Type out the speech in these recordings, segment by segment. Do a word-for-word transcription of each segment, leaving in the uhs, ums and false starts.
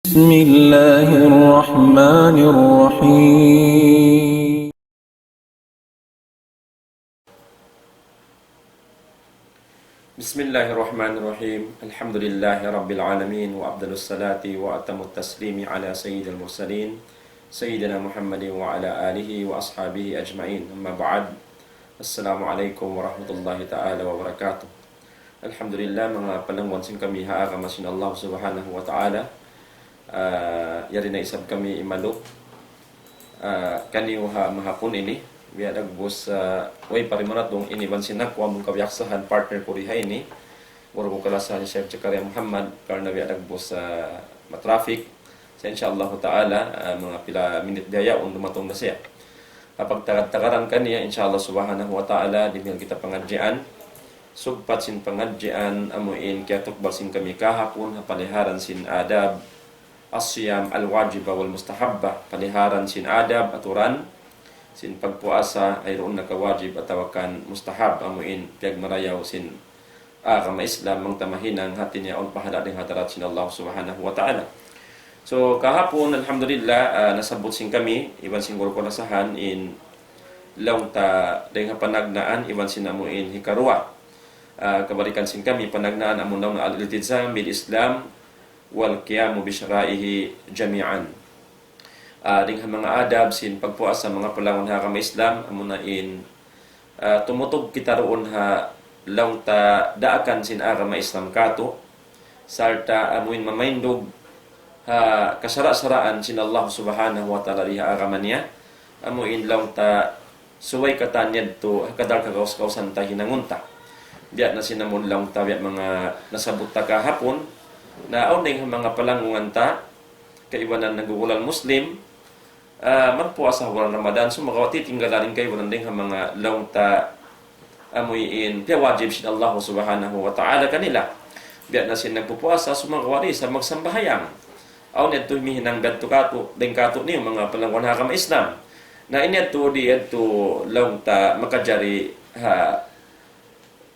بسم الله الرحمن الرحيم. بسم الله الرحمن الرحيم. الحمد لله رب العالمين، وأفضل الصلاة وأتم التسليم على سيد المرسلين، سيدنا محمد وعلى آله وأصحابه أجمعين. أما بعد. السلام عليكم ورحمة الله تعالى وبركاته. Alhamdulillah, manga palangguan sin kami ha agama sin Allah Subhanahu wa Ta'ala. Ah, yari na isab kami imalup. Ah, kaniyu ha mahapun ini, biya' dagbus, ah, way pa rin maratung ini iban sin aku amun kabiyaksahan partner ku di ha ini. Guru ku kalasahan Sheikh Zakaria Muhammad, karna' biya' dagbus, ah, matraffic. Sa' insha Allah Ta'ala, ah, manga pila minit biya' yaun dumatung na siya. Ha pagtagad-tagaran kaniya, insha Allah Subhanahu wa Ta'ala, dimihil kita pangadjian. Sugpat sin pangadjian, amu in kiyatukbal sin kami kahapun, ha paliharan sin adab, as-siyam al-wajiba wal mustahabba, paliharan sin adab, aturan, sin pagpuasa, ay duun na kawajib atawa kan mustahab, amu in piyagmarayaw sin agama Islam, bang ta mahinang hati niya awn pahala' dayn ha hadarat sin Allah Subhanahu wa Ta'ala. So, kahapun, alhamdulillah, ah, nasabbut sin kami, iban sin guru ku kalasahan in laung ta dayn ha panagnaan, iban sin amu in hikaruwa. Ah, kabalikan sin kami, panagnaan amu laung na al-iltizam bil Islam wal qiyamu bi shara'ihi jami'an. Ah, dayn ha manga adab sin pagpuasa, manga palangguan ha agama Islam, amuna in, ah, tumutug kita duun ha laung ta daakan sin agama Islam katu', sarta' amu in mamaindug ha kasara'-saraan sin Allah Subhanahu wa Ta'ala di ha agama niya, amu in laung ta subay katan yadtu ha kadar kagaus-gausan ta hinangun ta. Biya' na sin amu in laung ta, biya' manga nasabbut ta kahapun, na awn dayn ha manga palangguan ta, kaibanan naggugulal Muslim, ah, magpuasa ha bulan Ramadan, sumagawa' titinggalan in kaibanan dayn ha manga laung ta amu in piyawajib sin Allah Subhanahu wa Ta'ala kanila. Biya' na sin nagpupuasa, sumagawa' di' isab magsambahayang. Awn yadtu mihinang biya' yadtu katu', dayn katu' niyu manga palangguan ha agama Islam. Na in yadtu di' yadtu laung ta makajari ha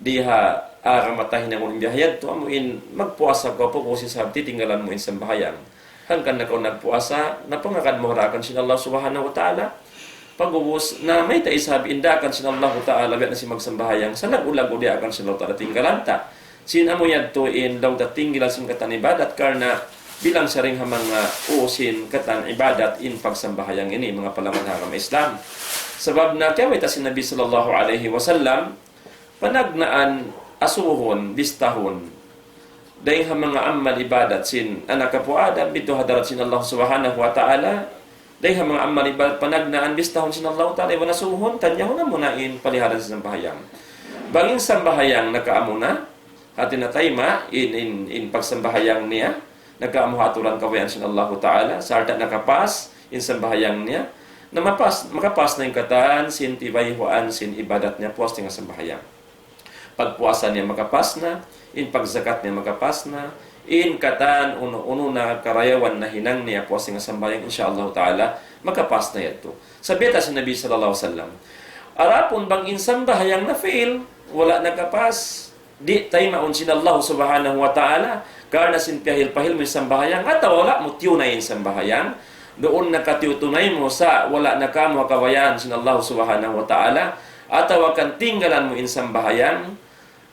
di ha agama ta hinangun biya' ha yadtu, amu in magpuasa kaw pag'ubus isab titinggalan mu in sambahayang. Hangkan na kaw nagpuasa, napangakan mu ha daakan sin Allah Subhanahu wa Ta'ala. Pag'ubus, na mayta' isab in daakan sin Allah Ta'ala, biya' na sin magsambahayang, sa' laggu'-laggu' diyaakan sin Allah Ta'ala tinggalan ta. Sin amu yadtu in laung ta tinggalan sin katan ibadat, karna' bilang siya dayn ha manga uu sin katan ibadat in pagsambahayang ini, manga palangguan ha agama Islam. Sabab na kiyawayta sin Nabi sallallahu alayhi wasallam, panagnaan asubuhun, bistahun. Dayn ha manga amal ibadat sin anak apu' Adam, didtu ha hadarat sin Allah Subhanahu wa Ta'ala. Dayn ha manga amal ibadat panagnaan bistahun sin Allah Ta'ala, iban asubuhun, tanyahun amuna in paliharan sin sambahayang. Bang in sambahayang nakaamuna, hati niya tayma', in, in, in pagsambahayang niya, nakaamu ha aturan kabayaan sin Allah Ta'ala, sarta' nakapas, in sambahayang niya, na mapas, makapas na in katan sin tibayhuan sin ibadat niya, puas dayn ha sambahayang. Pagpuasa niya makapas na, in pagzakat niya makapas na, in katan unu-unu na karayawan nahinang niya puas dayn ha sambahayang, insya Allah Ta'ala, makapas na yadtu. Sabab bayta' sin Nabi sallallahu alayhi wasallam. Adapun bang in sambahayang na-fail, wala' nakapas, di' taymaun sin Allah Subhanahu wa Ta'ala, karna' sin piyahil-pahil mu in sambahayang, atawa wala' mu tiyunay in sambahayang, duun na katiyu-tunay mu sa' wala' na kamu ha kabayaan sin Allah Subhanahu wa Ta'ala, atawa kan tinggalan mu in sambahayang,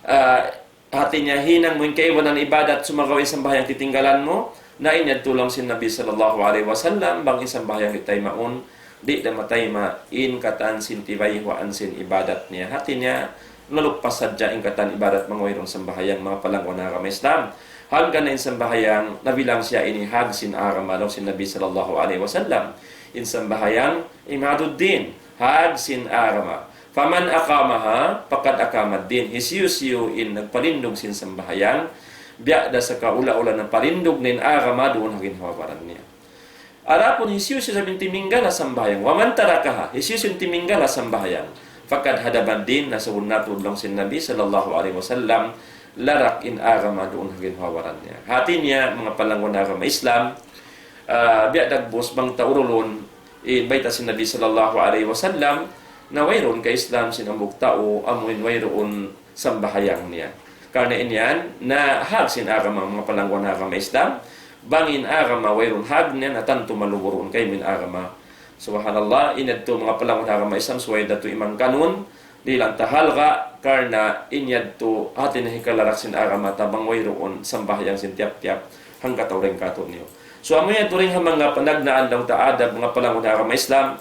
ah, hati niya hinang mu in kaibanan ibadat sumagawa' in sambahayang titinggalan mu, na in yadtu laung sin Nabi sallallahu alayhi wasallam, bang in sambahayang di' taymaun, di' da matayma' in katan sin tibayhuan sin ibadat niya. Hati niya, naluppas sadja in katan ibadat manga wayruun sambahayang, manga palangguan ha agama Islam. Hangkan na in sambahayang, nabilang siya ini hag sin agama, laung sin Nabi sallallahu alayhi wasallam. In sambahayang, imaduddin, hag sin agama. فمن أقامها فقد أقام الدين. Hisiyu-siyu in nagpalindug sin sambahayang, biya' da sakaula-ula na palindug na in agama duun ha ginhawa-baran niya. Adapun hisiyu-siyu isab in timinggal ha sambahayang, ومن تركها, hisiyu-siyu in timinggal ha sambahayang, فقد هدم الدين, na sabunnal tuud laung sin Nabi sallallahu alayhi wasallam, larak in agama duun ha ginhawa-baran niya. Hati niya, manga palangguan agama Islam, ah, biya' dagbus bang ta urulun, in bayta' sin Nabi sallallahu alayhi wasallam, na wayruun ka-Islam sin hambuuk tau, amu in wayruun sambahayang niya. Karna' in yan, na hag sin agama, manga palangguan agama Islam, Bang in agama wayruun hag niya, na tantu maluburuun kaymu in agama. Subhanallah, in yadtu manga palangun agama Islam, subay da tuud imangkanun, di' lang ta halga', karna' in yadtu hati niya hikalarak sin agama ta bang wayruun sambahayang sin tiyap-tiyap hangkatau dayn kātu'niyu. So, amu yadtu dayn ha manga panagnaan laung ta adab, manga palangun agama Islam,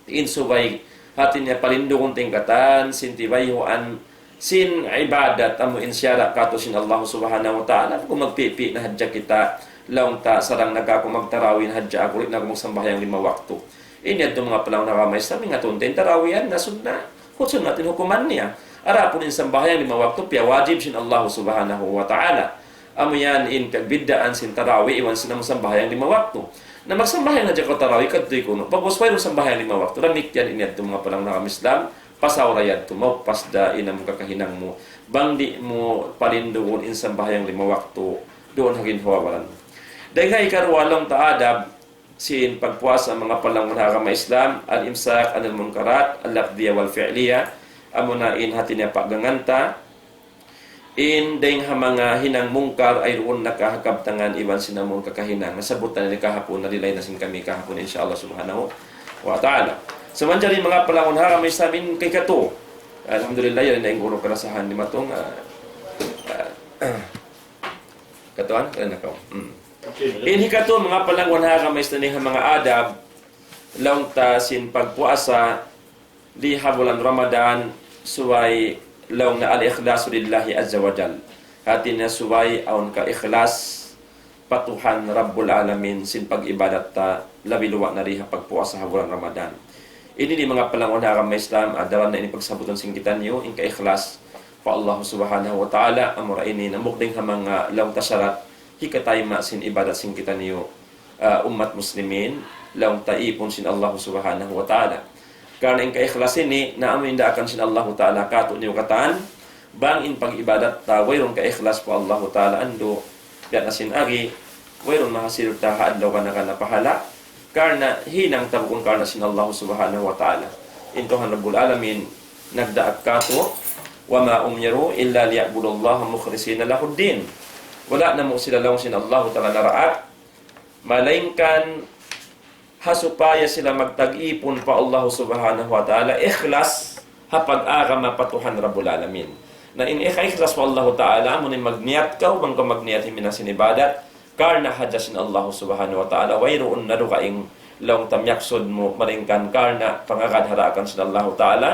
in subay hati niya palindugun ta in katan sin tibayhuan sin ibadat amu in siyara' kātu' sin Allah Subhanahu wa Ta'ala. Bukun magpipi' na hadja kita laung ta sarang na aku magtarawih na hadja aku, di' na aku magsambahayang lima waktu. In yadtu manga palangun agama Islam, ingatun ta in tarawih yan na sunna', hut sunna' in hukuman niya. Adapun in sambahayang lima waktu, piyawajib sin Allah Subhanahu wa Ta'ala. Amu yan in piyagbiddaan sin tarawih iban sin amu sambahayang lima waktu. Na magsambahayang na hadja kaw tarawih, kadtuy kunu'. Pag'ubus wayruun sambahayang lima waktu, damikkiyan in yadtu manga palangun agama Islam, pasawra yadtu, maupas da in amu kakahinang mu. Bang di' mu palindugun in sambahayang lima waktu, duun ha ginhawa-baran. Dayn ha ikaruwa laung ta adab sin pagpuasa manga palangun agama Islam, الإمساك عن المنكرات اللفظية والفعلية, amu na in hati niya paggangan ta, in dayng ha manga hinang mungkar, ay duun na ka ha kabtangan iban sin amun kakahinang. Nasabbut ta na ini kahapun, nalilay na sin kami kahapun, insya Allah subhanahu wa ta'ala. So manjari manga palangun agama Islam, in kahikatu. Alhamdulillah, yan na in guru kalasahan di' matung, ah, ah, katuan, kaya na kaw. Hmm. In hikatu, manga palangun agama Islam, ha manga adab, laung ta sin pagpuasa, di ha bulan Ramadan, subay laung na الإخلاص لله عز وجل. Hati niya subay awn kaikhlas pa Tuhan Rabbul Alamin sin pag-ibadat ta, labi luwa na di ha pagpuasa ha bulan Ramadan. Ini di manga palangun agama Islam, adalan na ini pagsabutun sin kitaniyu, in kaikhlas pa Allah Subhanahu wa Ta'ala, amura ini namukding ha manga laung ta sarat, hikatayma' sin ibadat sin kitaniyu, ah, ummat muslimin, laung ta ipun sin Allah Subhanahu wa Ta'ala. Karna' in kaikhlas ini, na amu in daakan sin Allah Ta'ala kātu'niyu katan, bang in pag-ibadat ta, wayruun kaikhlas pa Allah Ta'ala, andu', biya' na sin agi, wayruun mahasil ta ha adlaw kana-kana pahala', karna' hinang ta bukun karna' sin Allah Subhanahu wa Ta'ala. In Tuhan Rabbul Alamin, nagdaak kātu', وما أمروا إلا ليعبدوا الله مخلصين له الدين. Wala' namu' sila laung sin Allah Ta'ala naraak, malaingkan ha supaya sila magtag-ipun pa Allah Subhanahu wa Ta'ala, ikhlas ha pag-agama pa Tuhan Rabbul Alamin. Na in ikha-ikhlas pa Allah Ta'ala, amu in magniyat kaw, bang kaw magniyat himinang sin ibadat, karna' hadja sin Allah Subhanahu wa Ta'ala, wayruun na dugaing laung ta miyaksud mu, malaingkan karna' pangagad ha daakan sin Allah Ta'ala,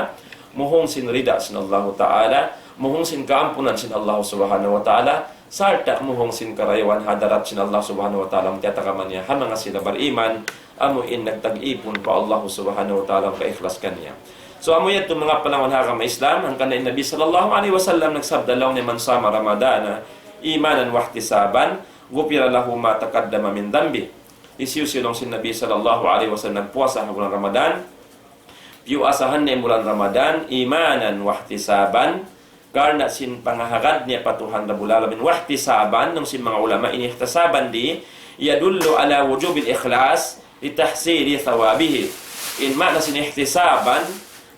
muhung sin rida sin Allah Ta'ala, muhung sin kaampunan sin Allah Subhanahu wa Ta'ala, sarta' muhung sin karayawan hadarat sin Allah Subhanahu wa Ta'ala, amu tiyatakaman niya ha manga sila bariman, amu in nagtag-ipun pa Allah Subhanahu wa Ta'ala, kaikhlas kaniya. So, amu yadtu manga palangun agama Islam, hangkan in Nabi sallallahu alayhi wasallam nagsabda laung niya, من صام رمضان إيمانا واحتسابا غفر له ما تقدم من ذنبه. Hisiyu-siyu laung sin Nabi sallallahu alayhi wasallam nagpuasa ha bulan Ramadan, piyuasahan niya in bulan Ramadan, إيمانا واحتسابا, karna' sin pangahagad niya pa Tuhan Rabbul Alamin, واحتسابا, laung sin manga ulama, in ihtisaban di, يدل على وجوب الإخلاص لتحصيل ثوابه. In maana sin ihtisaban,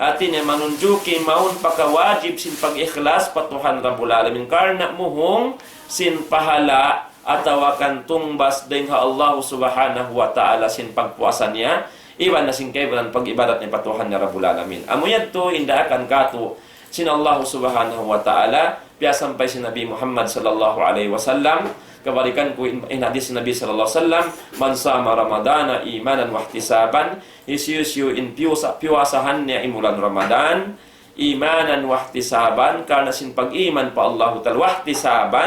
hati niya manunjuki mawn pakawajib sin pag-ikhlas pa Tuhan Rabbul Alamin, karna' muhung sin pahala' atawa kan tungbas dayn ha Allah Subhanahu wa Ta'ala sin pagpuasa niya, iban na sin kaibanan pag-ibadat niya pa Tuhan niya Rabbul Alamin. Amu yadtu in daakan kātu' sin Allah Subhanahu wa Ta'ala, piyasampay sin Nabi Muhammad sallallahu alayhi wasallam, kabalikan ku in, in hadis Nabi sallallahu alayhi wasallam, من صام رمضان إيمانا واحتسابا, hisiyu-siyu in piyusa-, piyuasahan niya in bulan Ramadan, إيمانا واحتسابا, karna' sin pag-iman pa Allahu Ta'ala, واحتسابا,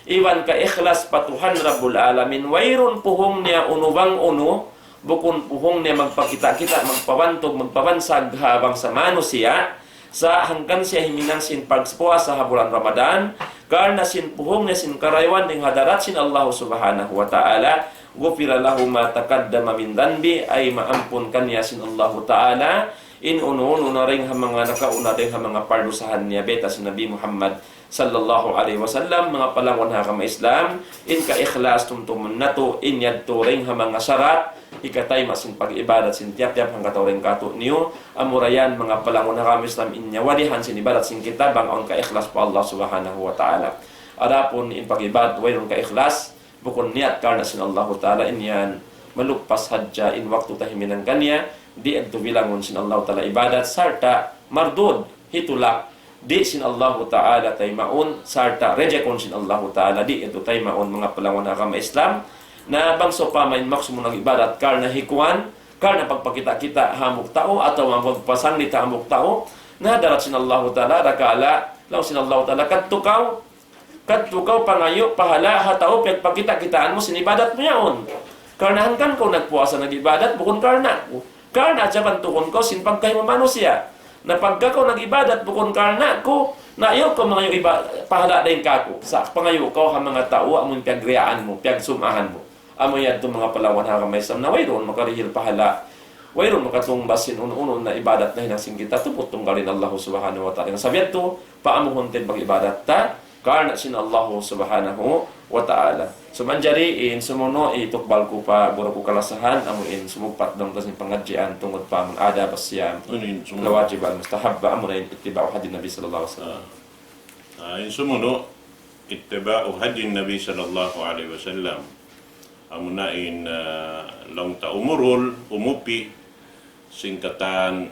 iban kaikhlas pa Tuhan Rabbul Alamin, wayruun puhung niya unu bang unu, bukun puhung niya magpakita'-kita', magpabantug, magpabansag ha bangsa manusiya', sa' hangkan siya himinang sin pagpuasa ha bulan Ramadan, karna' sin puhung niya sin karayawan dayn ha hadarat sin Allah Subhanahu wa Ta'ala, غفر له ما تقدم من ذنبه, ay maampun kaniya sin Allahu Ta'ala in unu-unu na dayn ha manga nakauna dayn ha manga pardusahan niya, bayta' sin Nabi Muhammad sallallahu alayhi wasallam. Manga palangun agama Islam, in kaikhlas tumtumun natu', in yadtu dayn ha manga sarat hikatayma' sin pag-ibadat sin tiyap-tiyap hangkatau dayn kātu'niyu. Amura yan manga palangun agama Islam, in nyawa dihan sin ibadat sin kita bang awn kaikhlas pa Allah Subhanahu wa Ta'ala. Adapun in pag-ibadat wayruun kaikhlas, bukun niyat karna' sin Allahu Ta'ala, in yan maluppas hadja in waktu ta himinang kaniya, di' yadtu bilangun sin Allahu Ta'ala ibadat, sarta' mardud, hitulak, di' sin Allahu Ta'ala taymaun, sarta' rejectun sin Allahu Ta'ala, di' yadtu taymaun, manga palangwan ha agama Islam. Na bang sawpama in maksud mu nag-ibadat karna' hikuan, karna' pagpakita'-kita' hambuuk tau, atawa magpasanglit hambuuk tau, na darat sin Allahu Ta'ala, dakala', laung sin Allahu Ta'ala, kadtu kaw, kadtu kaw pangayu' pahala' ha tau piyagpakita'-kitaan mu sin ibadat mu yaun. Karna' hangkan kaw nagpuasa, nag-ibadat, bukun karna' ku. Karna' jaban tuhun kaw sin pagkahi mu manusiya'. Na pagka kaw nag-ibadat bukun karna' ku, na ayaw kaw mangayu' iba-, pahala' dayn kāku'. Sa' pangayu' kaw ha manga tau, amun piyagriyaan mu, piyagsum'ahan mu. Amu yadtu manga palangwan ha agama Islam na wayruun makarihil pahala'. Wayruun makatungbas sin unu-unu na ibadat nahinang sin kita, tuput tunggal in Allah Subhanahu wa Ta'ala. Na sabab yadtu, paamuhun ta in pag-ibadat ta, karna' sin Allah Subhanahu wa Ta'ala. So, manjari in sumunu' itukbal ku pa guru ku kalasahan, amu in sumugpat dayn ha sin pangadjian tungud pa amun adab as-siyam, Unu in sumunu'? Wajib al-mustahabba, amu na in ittiba'u hadyi Nabi sallallahu alaihi wasallam. Ah. Ah, in sumunu', ittiba'u hadyi Nabi sallallahu alaihi wasallam. Amu na in, ah, laung ta umurul, umupi, sin katan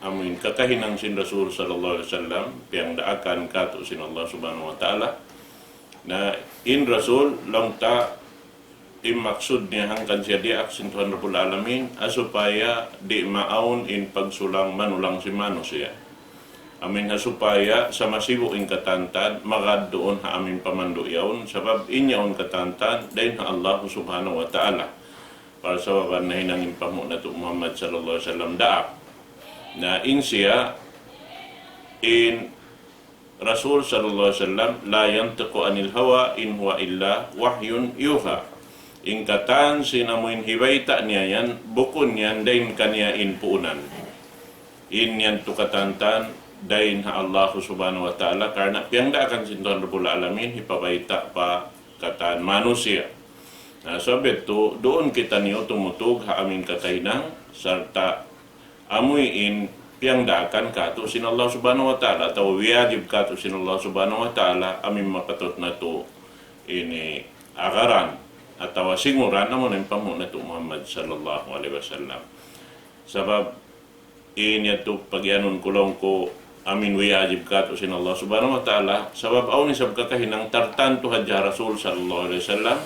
amu in kakahinang sin Rasul sallallahu alaihi wasallam, piyangdaakan kātu' sin Allah Subhanahu wa Ta'ala. Na in Rasul, laung ta, in maksud niya hangkan siya diyaak sin Tuhan Rabbul Alamin, ha supaya di' maawn in pagsulang manulang sin manusiya'. Amu in ha supaya sa' masibu' in katantan, magad duun ha amu in pamandu' yaun, sabab in yaun katantan, dayn ha Allah Subhanahu wa Ta'ala. Parsababan nahinang in panghu' natu' Muhammad sallallahu alaihi wasallam daak. Na in siya, in Rasul sallallahu alaihi wasallam, لا ينطق عن الهوى إن هو إلا وحي يوحى. In katan sin amu in hibayta' niya yan, bukun yan dayn kaniya in puunan. In yan tu katantan, dayn ha Allah Subhanahu wa Ta'ala, karna' piyangdaakan sin Tuhan Rabbul Alamin, hipabayta' pa katan manusiya'. Na, sabab yadtu, duun kitaniyu tumutug ha amu in kakahinang, sarta' amu in piyangdaakan kātu' sin Allah Subhanahu wa Ta'ala, atawa wiyajib kātu' sin Allah Subhanahu wa Ta'ala, amu in mapatut natu' ini agaran, atawa singuran, amu na in panghu' natu' Muhammad sallallahu alaihi wasallam. Sabab, in yadtu pagiyanun ku laung ku, amu in wiyajib kātu' sin Allah Subhanahu wa Ta'ala, sabab awn isab kakahinang tartantu hadja Rasul sallallahu alaihi wasallam,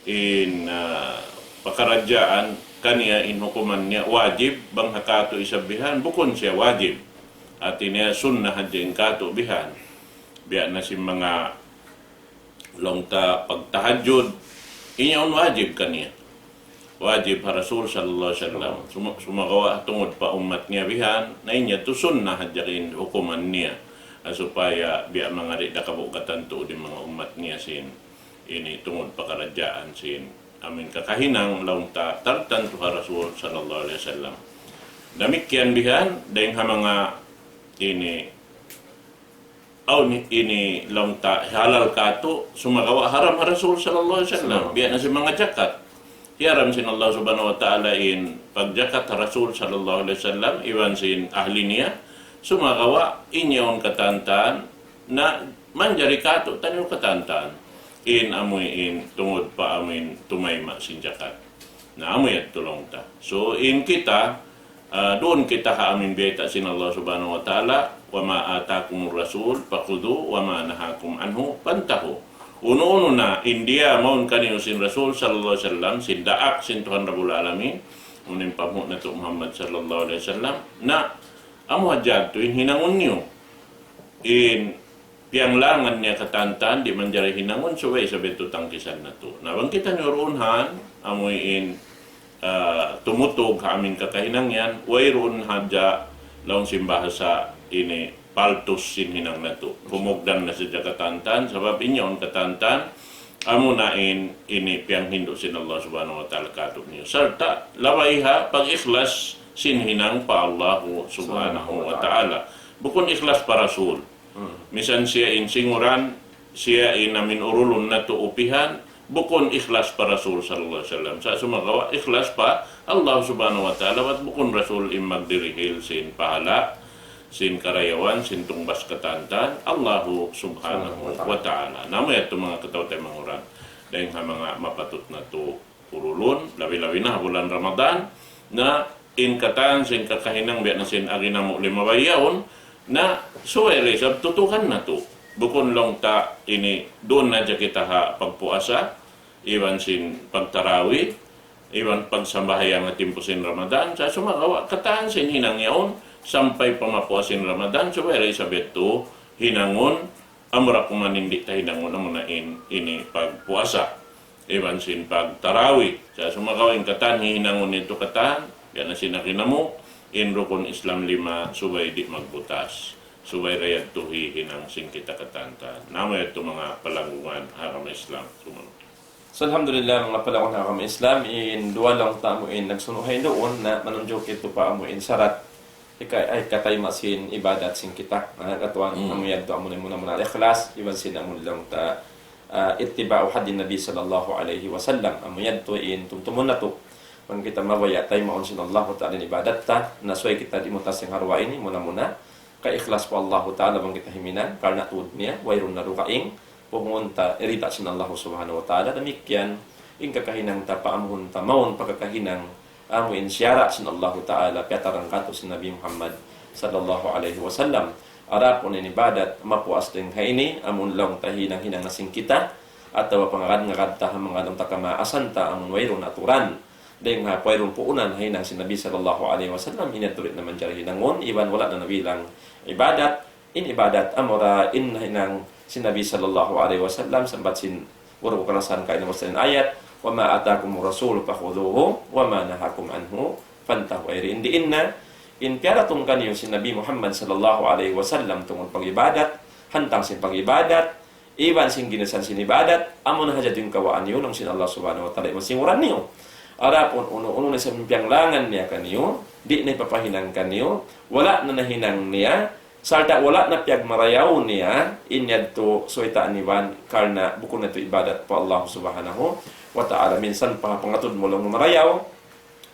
in, ah, pakaradjaan kaniya in hukuman niya wajib, bang ha kātu' isab bihan, bukun siya wajib. Hāti niya sunnah hadja in kātu' bihan. Biya' na sin manga laung ta pagtahajjud, in yaun wajib kaniya. Wajib ha Rasul sallallahu alaihi wasallam. Suma-, sumagawa' tungud pa ummat niya bihan, na in yadtu sunnah hadja in hukuman niya. Ah, supaya biya' manga di' da kabuggatan tuud in manga ummat niya sin ini tungud pakaradjaan sin amu in kakahinang laung ta tartantu ha Rasul sallallahu alaihi wasallam. Damikkiyan bihan, dayn ha manga ini awn ini laung ta halal kātu', sumagawa' haram ha Rasul sallallahu alaihi wasallam. Biya' na sin manga jakat. Hiyaram sin Allah Subhanahu wa Ta'ala in pagjakat ha Rasul sallallahu alaihi wasallam, iban sin ahli niya, sumagawa' in yaun katantan, na manjari kātu'niyu katantan. In amu in tungud pa amu in tumayma' sin jakat. Na amu yadtu laung ta. So, in kita, ah, duun kita ha amu in biyayta' sin Allah Subhanahu wa Ta'ala, وما آتاكم الرسول فخذوه وما نهاكم عنه فانتهوا. Unu-unu na, in diya mawn kaniyu sin Rasul sallallahu alaihi wasallam, sin daak sin Tuhan Rabbul Alamin, amu in panghu' natu' Muhammad sallallahu alaihi wasallam, na amu hadja yadtu in hinangun niyu. In piyanglangan niya katantan, di' manjari hinangun, subay isab yadtu tangkisan natu'. Na bang kitaniyu duun han, amu in, ah, tumutug ha amu in kakahinang yan, wayruun hadja laung sin bahasa ini paltus sin hinang natu'. Kumugdan na sadja katantan, sabab in yaun katantan, amu na in ini piyanghindu' sin Allah Subhanahu wa Ta'ala kātu'niyu. Sarta' labay ha pag-ikhlas sin hinang pa Allah Subhanahu wa Ta'ala. Bukun ikhlas pa Rasul. Hmm. Misan siya in singuran, siya in amu in urulun natu' upihan, bukun ikhlas pa Rasul sallallahu alaihi wasallam. Sa' sumagawa' ikhlas pa Allah Subhanahu wa Ta'ala, bat bukun Rasul in magdirihil sin pahala', sin karayawan, sin tungbas katantan, Allahu Subhanahu wa Ta'ala. Na amu yadtu manga kataw-taymanghuran. Dayng ha manga mapatut natu' urulun, labi-labi na bulan Ramadan, na in katan sin kakahinang biya' na sin agi namu' limabay yaun, na subay da isab tutukan natu'. Bukun laung ta ini duun na hadja kita ha pagpuasa, iban sin pagtarawi, iban pagsambahayang ha timpu sin Ramadan, sa' sumagawa' katan sin hinang yaun, sampay pa mapuas sin Ramadan, subay da isab yadtu hinangun, amura kuman in di' ta hinangun amuna in ini pagpuasa. Iban sin pagtarawi. Sa' sumagawa' in katan hihinangun yadtu katan, biya' na sin agi namu', in rukun Islam lima subay di' magbutas. Subay da yadtu hihinang sin kita katan ta. Na amu yadtu manga palanggungan agama Islam. Sumagawa'. So, alhamdulillah, manga palanggungan agama Islam, in duwa laung ta amu in nagsunu' ha duun na manunjuk yadtu pa amu in sarat hika-, hikatayma' sin ibadat sin kita. Na, katuan, hmm, amu yadtu amu in muna-muna ikhlas, iban sin amu laung ta, ah, ittiba'u hadyin Nabi sallallahu alayhi wasallam. Amu yadtu in tumtumun natu'. Bang kita mabaya' taymaun sin Allahu Ta'ala in ibadat ta, na subay kita di' mutas sin ha duwa ini, muna-muna kaikhlas pa Allahu Ta'ala bang kita himinang, karna' tuud niya, wayruun na dugaing, pungun ta, rida sin Allahu Subhanahu wa Ta'ala, damikkiyan, in kakahinang ta, paamuhun ta, mawn pa kakahinang, amu in siyara' sin Allahu Ta'ala, piyatarang katu' sin Nabi Muhammad sallallahu alayhi wasallam. Adapun in ibadat, mapuas dayng ha ini, amu in laung ta hinang-hinang na sin kita, atawa pangagad-ngagad ta ha manga laung ta kamaasan ta, amu in wayruun aturan. Dayng ha wayruun puunan ha hinang sin Nabi sallallahu alayhi wasallam, ini tuud na manjari hinangun, iban wala' na nabilang ibadat, in ibadat, amura in hinang sin Nabi sallallahu alayhi wasallam, sambat sin guru ku kalasahan kaina mustalin ayat, وما آتاكم الرسول فخذوه وما نهاكم عنه فانتهوا. Ay, in di' inna, in piyaratung kaniyu sin Nabi Muhammad sallallahu alayhi wasallam tungud pag-ibadat, hantang sin pag-ibadat, iban sin ginisan sin ibadat, amu na hadja in kawaan niyu, laung sin Allah Subhanahu wa Ta'ala, iban sin uran niyu. Adapun unu-unu na isab in piyanglangan niya kaniyu, di' na hipapahinang kaniyu, wala' na nahinang niya, sarta' wala' na piyagmarayaw niya, in yadtu subay ta aniban, karna' bukun na yadtu ibadat pa Allah Subhanahu wa Ta'ala. Minsan pa pangatud mu laung marayaw,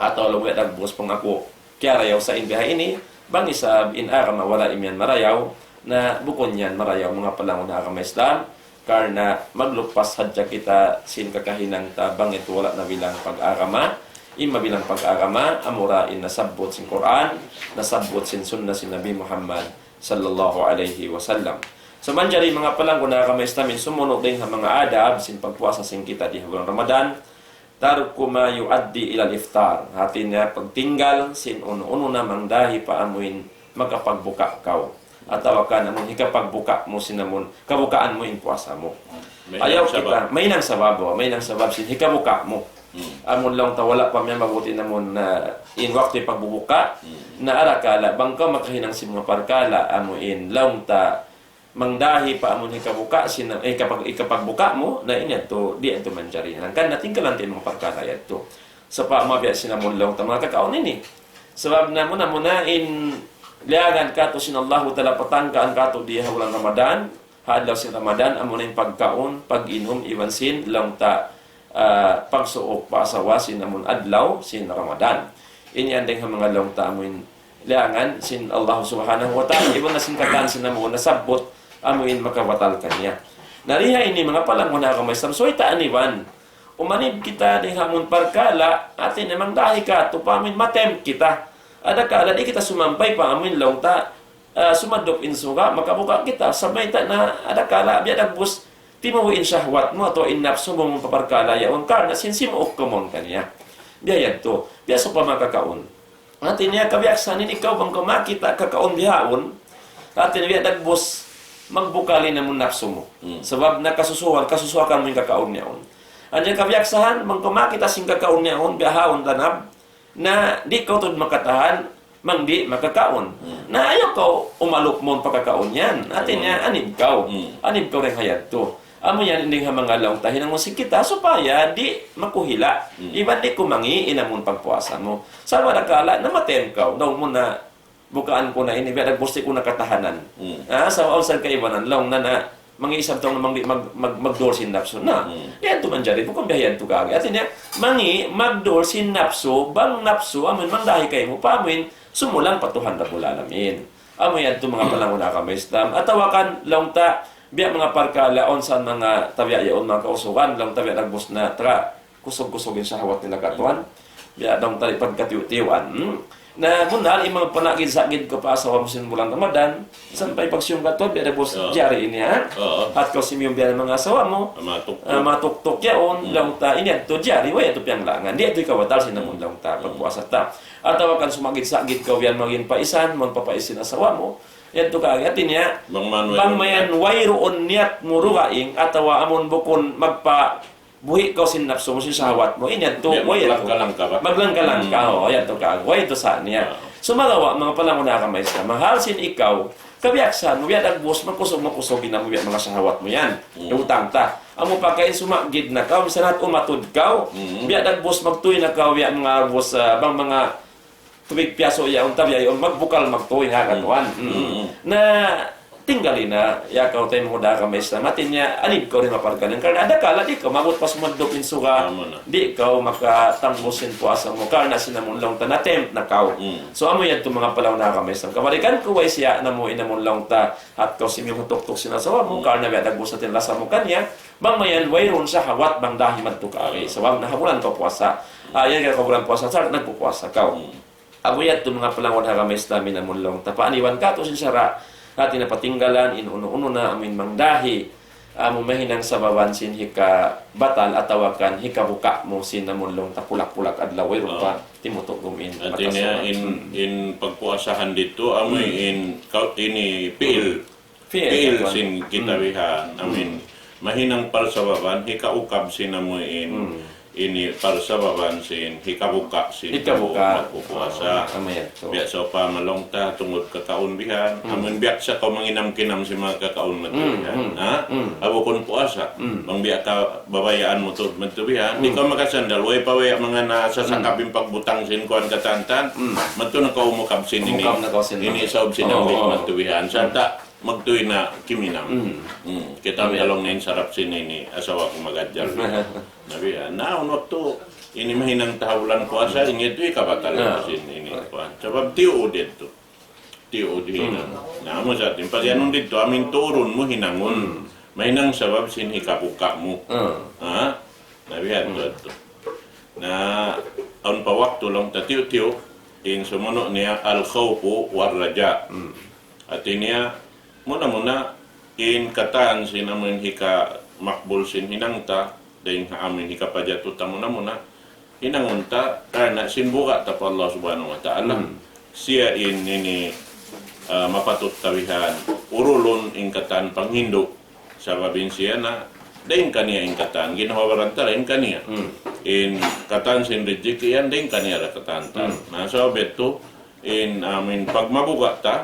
atawa laung dagbus pang aku kiyarayaw sa' in biha ini, bang isab in agama wala' imiyan marayaw, na bukun yan marayaw manga palanggungan agama Islam, karna' maglupas hadja kita sin kakahinang ta bang yadtu wala' nabilang pag-agama, in mabilang pag-agama, amura in nasabbut sin Qur'an, nasabbut sin sunnah sin Nabi Muhammad sallallahu alayhi wasallam. So, manjari manga palanggungan agama Islam in sumunu' dayng ha manga adab sin pagpuasa sin kita di ha bulan Ramadan, ترك ما يؤدي إلى الإفطار. Hati niya pagtinggal sin unu-unu na mangdahi pa amuin makapagbuka kaw. Atawa kan amun hikapagbuka mu sin amun kabukaan mu in puasa mu. Mahinang sabab. Ayaw kita, mahinang sabab, oh, mahinang sabab sin hikabuka mu. Hmm. Amun laung ta wala' pa miyamabut in amun, ah, in waktu pagbubuka, hmm, na arakala', bang kaw makahinang sin manga parkala', amu in laung ta mangdahi pa amun hikabuka sin, eh, hikapag-, hikapagbuka mu, na in yadtu, di' yadtu manjari. Hangkan na tingkalan ta in manga parkala' yadtu. Sa' pa mabiya' sin amun laung ta manga kakaun ini. Sabab na muna-muna in liyagan katu' sin Allahu Ta'ala patangkaan katu' di ha bulan Ramadan, ha adlaw sin Ramadan, amuna in pagkaun, pag-inum, iban sin laung ta, ah, pagsuuk pa asawa sin amun adlaw sin Ramadan. Ini yan dayng ha manga laung ta amun liyangan sin Allah Subhanahu wa Ta'ala. Iban na sin katan sin amun nasabbut, amun makabatal kaniya. Na di ha ini manga palanggungan agama Islam, subay ta aniban. Umanib kita dayng ha amun parkala', hati niya mangdahi katu' pa amun matempt kita. Adakala' di' kita sumampay pa amun laung ta, ah, sumadup in suga', makabuka kita. Sabab mayta' na adakala' biya' dagbus timubu' in shahwat mu atawa in napsu mu pa parkala' yaun karna' sin simuuk kaw mawn kaniya. Biya' yadtu. Biya' sawpama kakaun. Hati niya kabiyaksahan ini kaw bang kaw makakita' kakaun bihaun. Hati niya biya' dagbus magbukal in amun napsu mu. Hmm. Sabab na kasusuhan, kasusuhakan mu in kakaun yaun. Hati niya kabiyaksahan bang kaw makakita' sin kakaun yaun, bihaun tanab, na di' kaw tuud makatahan, bang di' makakaun. Hmm. Na ayaw kaw umalup mawn pa kakaun yan. Hati niya, hmm, anib kaw. Hmm. Anib kaw dayng ha yadtu. Amu yan in dayng ha manga laung ta hinangun sin kita supaya di' makuhila'. Hmm. Iban di' kumangi' in amun pagpuasa mu. Sa' adakala' na matempt kaw. Laung mu na bukaan ku na ini, biya' dagbus di' ku na katahanan. Hmm. Ah, sa' awn sa kaibanan, laung na na, mangi' isab tau na mang-, mag-, mag-, magdul sin napsu. Na, hmm, di' yadtu manjari, bukun biya' yadtu kaagi. Hati niya, mangi', magdul sin napsu, bang napsu, amun mangdahi kaymu, pa amun sumulang pa Tuhan Rabbul Alamin. Amu yadtu manga palanggungan agama Islam. Atawa kan, laung ta, Biya' manga parkala' awn sa manga tabiya' yaun manga kausugan, laung ta biya' dagbus na taga kusug-kusug in sahawat nila katuan. Biya' daung ta di' pagkatiyu'-tiyuan. Hmm. Na, bunnal, in manga panagid-sagid kaw pa asawa mu sin bulan Ramadan, sampay pagsiyum katuan, biya' dagbus Oo. jari ini, ha? Oo. At kaw simiyum biya' manga asawa mu, Ah, matuktuk. ah, matuktuk yaun, Hmm. laung ta, ini yadtu jari, way yadtu piyanglangan. Di' yadtu ikabatal sin amun laung ta, Hmm. pagpuasa ta. Atawa kan sumagid-sagid kaw yan, magin paisan, magpapaisin asawa mu. Yadtu ka, hati niya, Bang man bang wayruun mayan niyat. wayruun niyat mu dugaing, atawa amun bukun magpabuhi' kaw sin napsu mu, sin sahawat mu, in yadtu, Di', way yadtu. maglangka-langka ba? Maglangka-langka, Hmm. o, yadtu ka, way yadtu sa niya. Ah. Sumagawa', manga palangun ha agama Islam, mahal sin ikaw, kabiyaksahan mu, biya' dagbus, makusug-makusug in amu biya' manga sahawat mu yan. Hmm. Utang ta. Amu pa kain sumagid na kaw, misan hat umatud kaw, Hmm. biya' dagbus, magtuy na kaw, biya' manga dagbus, ah, bang manga tubig piyasu' yaun tabiya' yaun, magbukal magtuy ha katuan. Mm. Mm. Mm. Na, tinggali na, ya kaw taymanghud ha agama Islam, hati niya, anib kaw di' maparkalan. Karna' adakala di' kaw maabut pa sumadlup in suga, Tama na. di' kaw makatangbus sin puasa mu, karna' sin amun laung ta na-tempt na kaw. Mm. So, amu yadtu manga palangun ha agama Islam. Kabalikan ku way siya namu' in amun laung ta, at kaw simihutuktuk sin asawa mu, Mm. karna' biya' dagbus na in lasa mu kaniya, bang mayan wayruun sahawat bang dahi madtu kari. Ah. Sabab nahabulan kaw puasa. Ah, yan ka bulan puasa, sa' nagpupuasa kaw. Mm. Amu yadtu manga palangun ha agama Islam in amun laung ta. Paaniwan katu' sin sara', hati na patinggalan, in unu-unu na amin mangdahi, amu mahinang sababan sin hikabatal atawa kan hikabuka' mu sin amun laung ta pulak-pulak adlaw, wayruun pa Oo. timutugum in Hati niya, makasugat. in, Hmm. in pagpuasahan didtu, amu Hmm. in, kau-, ini, pi'il. Pi'il, Pi'il katuan. sin kita Hmm. bihan. Amin. Hmm. Mahinang parsababan, hikaukab sin amu in, Hmm. ini parsababan sin, hikabuka sin Hikabuka. magpupuasa. Ah, tama yan. So, Biya' sawpama laung ta, tungud kakaun bihan. Hmm. Amin biya' sa kaw manginam-kinam sin manga kakaun madtu Hmm, bihan. hmm, Ha? hmm. Bukun puasa. Hmm. Bang biya' kabayaan mu tuud madtu bihan. Di' Hmm. kaw makasandal, way pa way manga nasasakap Hmm. in pagbutang sin kuwan katan-katan. Hmm. Madtu na kaw umukab sin ini. Umukab na kaw sin Ini manga. saub sin Oo, ambil oo. madtu bihan. Sa' ta, magtuy na kiminam. Mm. Mm. Kita Amin. talung na in sarap sin ini, asawa ku magadjal. Nabi, ah, na, unu waktu, ini mahinang taha bulan puasa, Mm. ini tu ikabatal Ah. sin ini, Ah. kuwan. Sabab tiyuud yadtu. Tiyuud hinang. Mm. Na, amu sa, in pagyanun didtu, amin turun mu hinangun. Mm. Mahinang sabab sin hikabuka' mu. Ah. Ha? Nabi, yadtu, Mm. yadtu. Na, awn pa waktu laung ta tiyu'-tiyu', in sumunu' niya al-khawfu war-raja. Mm. Hati niya, muna-muna, in katan sin amun hikamakbul sin hinang ta, dayn ha amun hikapajatu ta muna-muna, hinangun ta, karna' sin buga' ta pa Allah Subhanahu wa Ta'ala. Hmm. Siya in ini, ah, mapatut ta bihan, urulun in katan panghindu'. Sabab in siya na, dayn kaniya in katan, ginhawa-baran ta dayn kaniya. Hmm. In katan sin rijiki' yan, dayn kaniya da katan ta. Hmm. Na, sabab yadtu, in amun pagmabuga' ta,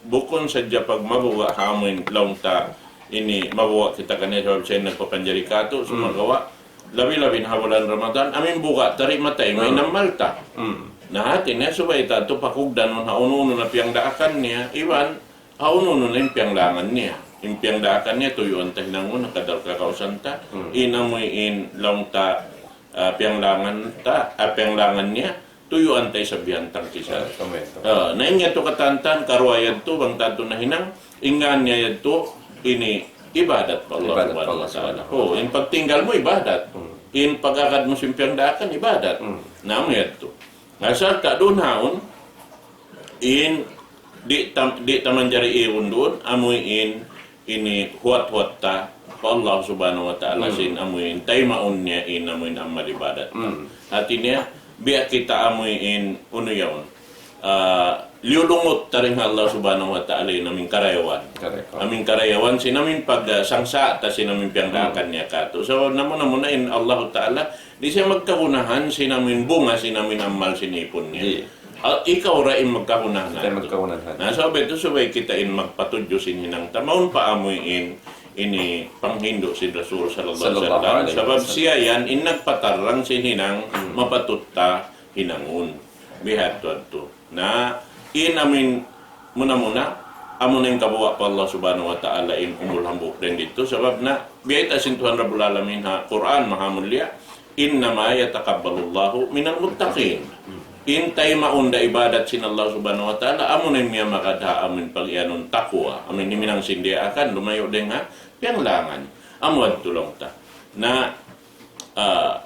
bukun sadja pagmabuga' ha amun laung ta, ini mabuga' kita kaniya sabab siya in nagpapanjari katu', Hmm. sumagawa', labi-labi na ha bulan Ramadan, amun buga' ta di' matay, may Hmm. namal ta. Hmm. Na hati niya subay ta tu pakugdanun ha unu-unu na piyangdaakan niya, iban ha unu-unu na in piyanglangan niya. In piyangdaakan niya, tuyuan ta hinangun, ha kadar kakausan ta, Hmm. in amu in laung ta, ah, piyanglangan ta, ah, piyanglangan niya, tuyuan ta isab bihan tangkisan. Ah, tama yan, tama. Ah, na in yadtu katan-katan, karuwa yadtu, bang tantu nahinang, in ngan niya yadtu, ini ibadat pa Allah Ibadat pa Subhanahu Allah wa Ta'ala. Subhanahu wa Ta'ala. Oh, in pagtinggal mu ibadat. Hmm. In pag-agad mu sin piyangdaakan ibadat. Hmm. Na amu yadtu. Na, sarta' duun haun, in di' ta, di' ta manjari iwun duun, amu in ini huwat-huwat ta pa Allah Subhanahu wa Ta'ala Hmm. sin amu in taymaun niya in amu in amal ibadat. Hmm. Hati niya, biya' kita amu in unu yaun. Ah, liyulungut ta dayn ha Allah Subhanahu wa Ta'ala in amu in karayawan. Correct. Amu in karayawan sin amu in pag, ah, sangsa' ta sin amu in piyangdaakan Hmm. niya katu'. So, namu-namu na in Allah Ta'ala, di' siya magkagunahan sin amu in bunga sin amu in amal sin ipun niya. Di'. Ah, ikaw ra in magkagunahan Kita in natu'. magkagunahan. Na, sabab yadtu subay kita in magpatudju sin hinang ta. Mawn pa amu in ini panghindu' sin Rasul sallallahu alaihi Sallallahu wasallam. alaihi Sabab wasallam. siya yan in nagpatarrang sin hinang Hmm. mapatut ta hinangun. Bihadtu yadtu. Na, in amu in muna-muna, amu na in kabuga' pa Allah Subhanahu wa Ta'ala in umul hambuuk dayn didtu. Sabab na, biyayta' sin Tuhan Rabbul Alamin ha Qur'an Maha Mulia, إنما يتقبل الله من المتقين. In taymaun da ibadat sin Allah Subhanahu wa Ta'ala, amu na in miyamagad ha amu in pag-iyanun taqwa. Amu in himinang sin diyaakan, lumayu' dayn ha Piyanglangan. Amu yadtu laung ta. Na, ah,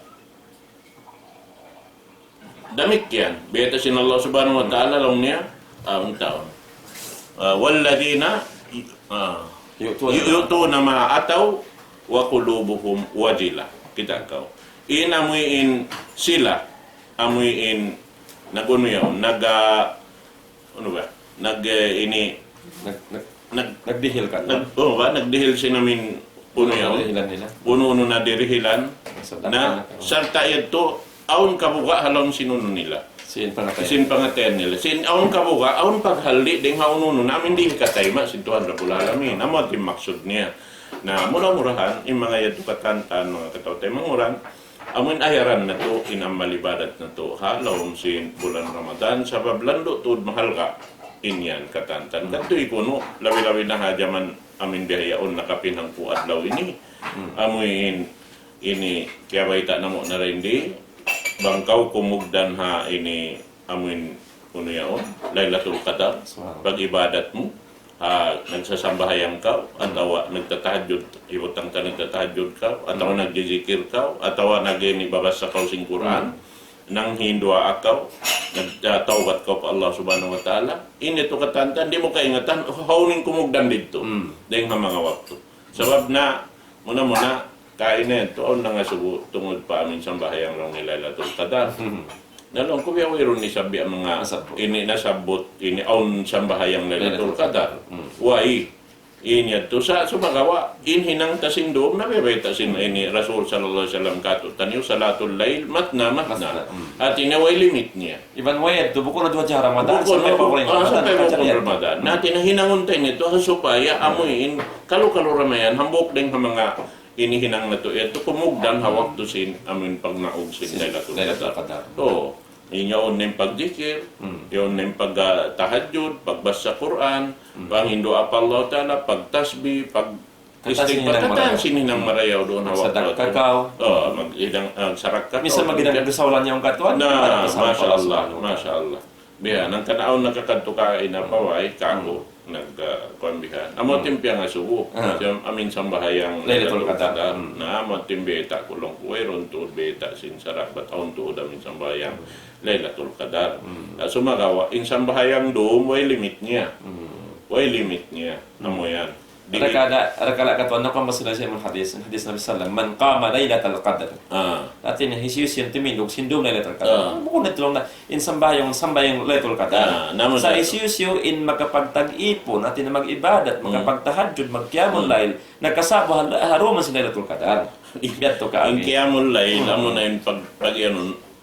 damikkiyan. Bayta' sin Allah Subhanahu wa Ta'ala laung niya, ah, unta'. Ah, والذين, ah, يؤتون ما آتوا وقلوبهم وجلة. Kita' kaw. In amuin sila, amuin nag-unu yaun, nag, ah, unu ba? Nag, eh, ini, Nag-, nag-, nag-, nagdihil ka, nag-, oh, ba? Nagdihil sin amin unu yaun. Nagdihilan nila. Unu-unu na dirihilan. Sa na, dapat na. Sarta' yadtu, awn kabuga' ha lawm sin unu nila. Sin pangatayan. Sin pangatayan nila. Sin awn kabuga', awn paghalli', dayng ha unu-unu na amin di' hikatayma' sin Tuhan Rabbul Alamin. Amu in maksud niya. Na, mura-murahan, in manga yadtu katantan, manga kataw-taymanghuran, amuin ayaran natu' in amal ibadat natu' ha lawm sin bulan Ramadan, sabab landu' tuud mahalga' in yan katantan. Hmm. Kadtu kunu', labi-labi na ha jaman amin bihaun nakapin hangpu' adlaw ini. Hmm. Amuin ini kiyabayta' namu' na rin di, bang kaw kumugdan ha ini amuin unu yaun, Lailatul Qadar, Subhanallah. Pag-ibadat mu, ah, nagsasambahayang kaw, Hmm. atawa nagtatahajjud, hibutang ta nagtatahajjud kaw, atawa Hmm. nagjijikir kaw, atawa nag-, ini babasa kaw sin Qur'an, Hmm. nanghinduwaa kaw, nagtawbat kaw pa Allah Subhanahu wa Ta'ala, ini tu katantan, di' mu kaingatan, hawnu in kumugdan didtu, Hmm. dayng ha manga waktu. Sabab na, muna-muna, kaina yadtu, awn nangasubu tungud pa amin sambahayang laung niya Lailatul Qadar. Hmm. Na laung ku biya' wayruun isab biya' manga Nasabbut. Ini nasabbut, ini awn sambahayang Lailatul Lailatul Qadar. Qadar. Hmm. Way, in yadtu sa sumagawa', in hinang ta sin dum, nabibayta' sin ini Rasul sallallahu alayhi wasallam katu'. Taniyu salatul layl, matna, matna. Matna, hmm. Hati niya way limit niya. Iban way yadtu, bukun na duwa ha Ramadan, Bukun, sampay bukun. pa bukun Ah, Ramadan, sampay kaca bukun niya. Ramadan. Hmm. Hati niya hinangun ta ini tu, ha supaya Hmm. amu in, kalu-kalu ramayan, hambuuk dayng ha manga ini hinang natu', yadtu kumugdan ha Hmm. waktu sin, amuin pagnaug sin Sin Lailatul Lailatul Qadar. Qadar. Oo. In yaun na in pagjikir, Hmm. yaun na in pag, ah, tahajjud, pagbasa Qur'an, Hmm. panghinduwaa pa Allah Ta'ala, pagtasbih, pag Katan sin istighfar, hinang katan marayaw. sin hinang marayaw duun ha waktu Magsadakka yadtu. kaw. Oo, mag-, hinang, ah, sarakka Minsan kaw. maghinang dusa ulan niya ang katuan, Na, para pasal masha Allah, Allah, Subhanahu wa Ta'ala. masha Allah. Biya', nang kanaun nakakadtu ka ina Hmm. paway, kaku, Hmm. nag, ah, kuwan biha. Amu Hmm. timpiang asubu. Ah. Siya amin sambahayang Lailatul Lailatul Qadar. Qadar. Hmm. Na, amu timpiang ta kulong kuwe, runtud beta sin sarabat, awn tuud amin sambahayang Hmm. Lailatul Qadar. Hmm. Na, sumagawa', in sambahayang dum, way limit niya. Hmm. Way limit niya. Hmm. Amu yan. Di-, Rakala', rakala' katuan na kung masunod siya mung hadis, hadis Nabi sallam, "Man qama laylatal qadr." Ah. Hati niya, hisiyu-siyu in timindug sin dum Laylatul Qadr. Ah. Bukun na tulung na, in sambahayang, sambahayang Laylatul Qadr. Ah, namun Sa' na. hisiyu-siyu in makapagtag-ipun, hati niya mag-ibadat, Hmm. makapagtahajjud, mag-qiyamul Hmm. layl, nakasabu ha, ha dum sin Laylatul Qadr. Biya' tu ka In agi. qiyamul layl, Hmm. amu na in pag, pag-, yan,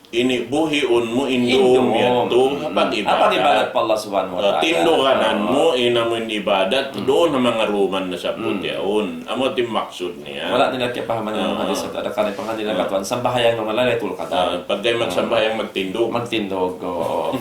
ini buhiun mu in dum Indum. yadtu, Hmm. ha pag-ibadat. Ha pag-ibadat pa Allah Subhanahu wa Ah, Ta'ala. tinduganan Ah. mu in amu in ibadat, Hmm. duun ha manga ruman na sabut Hmm. yaun. Amu ti maksud niya. Wala' nila kiyapahaman in Ah. hadis yadtu. Ada kani pangadil na Ah. katuan, sambahayang na Laylatul Qadar. Ah, pagka magsambahayang magtindug. Magtindug, oo.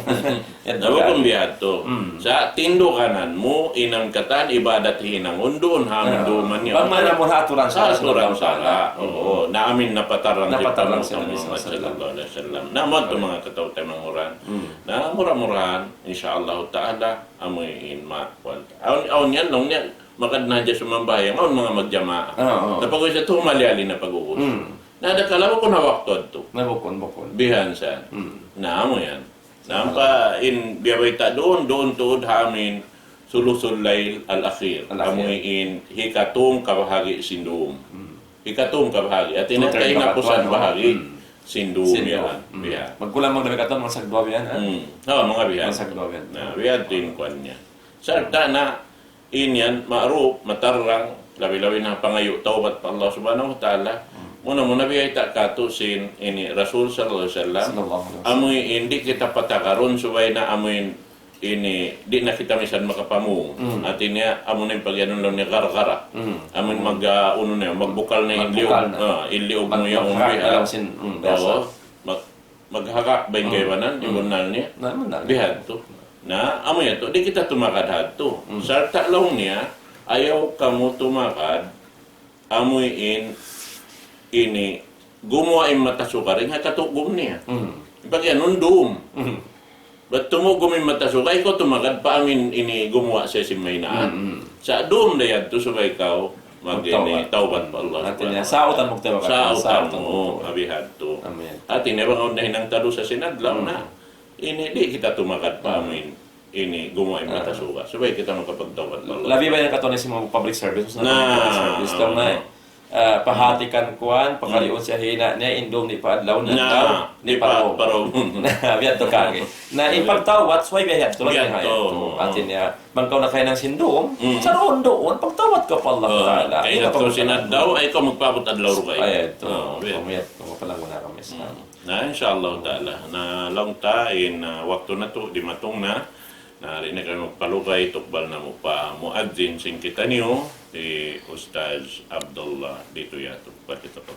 Yan Na, bukun bagay. biya' tu. Hmm. Sa' tinduganan mu, in katan ibadat hinangun duun ha Ah. dum niya. Bang mana mu ha aturan Ha sara' aturan Subhanahu wa Ta'ala. sara'. Oo. Na amin napatarang Napatarang sin sin Nabi Muhammad sallallahu sallallahu alayhi wasallam. Na amu tu manga kataw-taymanghuran. Hmm. Na mura-murahan, insya Allah Ta'ala, amu in ma-, kuwan. Awn, awn yan, laung niya, magad na hadja sumambahayang, awn manga magjamaa. Ah, oo. Na pag-ubus yadtu, humali-hali na pag-ubus. Hmm. Na ada kala bukun ha waktu yadtu. Na bukun, bukun. Bihan sa. Hmm. Na amu yan. Na ampa in biya' bayta' duun, duun tuud ha amin, sulusul layl al-akhir. Al-akhir. Amu in hikatung kabahagi sin dum. Hmm. Hikatung kabahagi. Hati niya kahinapusan bahagi. Hmm. Sin dum. Sin dum yan. Hmm. Biya'. Magkulang maglabi katan, manga sagduwa yan, ha? Hmm. Oo, manga biya'. Manga sagduwa yan. Na, biya' tu in kuwan niya. Sarta' na, in yan, ma'ruf, matarrang, labi-labi na pangayu' tawbat pa Allah Subhanahu wa Ta'ala. Hmm. Muna-muna biya' ta katu' sin, ini, Rasul sallallahu alayhi wasallam. Sallallahu alayhi wasallam. Amu in di' kita patakarun subay na amu in ini, di' na kita misan makapamung. Mm. Hati niya, amu na in pag-iyanun laung niya gargara. Mm. Amu in Mm. mag, ah, unu na yan, magbukal na in Magbukal liug. na. Ah, in liug mu Mag-, yan, maghagak biha. na lang sin, mm, biasa. Oo. Mag-, maghagak ba in Mm. kaibanan, in Mm. bunnal niya? Na, bunnal. Biha tu. Na, amu yan tu, di' kita tumakad hadtu. Mm. Sarta' laung niya, ayaw kamu tumakad, amu in ini, gumuwa' in mata suga dayn ha katugum niya. Mm. Pag-iyanun dum. Mm. Bat tumugum in mata suga, ikaw tumakad pa amin ini gumuwa' siya sin mahinaan. Mm, mm. Sa' dum da yadtu subay kaw Mag-ini, tawbat pa Allah. Hati niya, sautan mu tawbat. Sautan mu, abi hadtu. Amin. Hati niya, bang awn nahinang ta dusa sin adlaw na, ini di' kita tumagad pa amin. Ini, gumuwa' in mata suga. Subay kita makapagtawbat pa Allah. Labi ba yan katu' na sin manga public service? Na. Public service, tau na, ah, pahatikan kuwan, pakariun siya hina niya, indung di' pa adlaw, na, adlaw, di' pa paraw. Biya' tu kagi. Na, in pagtawbat, subay biya' tu, biya' tu. Hati niya, bang kaw nakahinang sin dum, saruun-duun, pagtawbat kaw pa Allah Ta'ala. Kaina kaw sin adlaw, ay kaw magpaabut adlaw rugay. Ay, ito. Kami at kung mapalangun na kami sa. Na, insha Allah Ta'ala. Na, laung ta in, ah, waktu natu', dimatung na. Na, di' na kami magpalugay, tukbal namu' pa muadzin sin kitaniyu, hi Ustaz Abdullah Dituya, tukbal kita pa.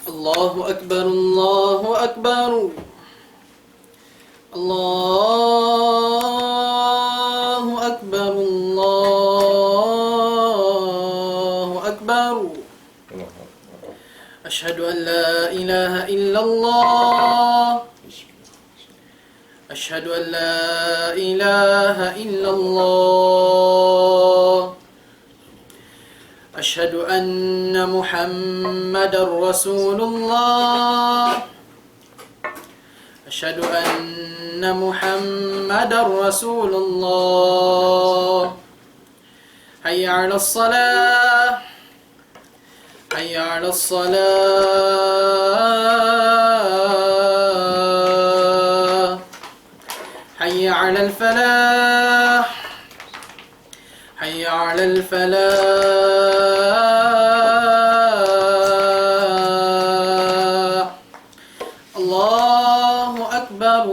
الله أكبر، الله أكبر. الله أكبر، الله أكبر. أشهد أن لا إله إلا الله. أشهد أن لا إله إلا الله. أشهد أن محمدا رسول الله. أشهد أن محمدا رسول الله. حي على الصلاة. حي على الصلاة. حي على الفلاح. حي على الفلاح. الله أكبر،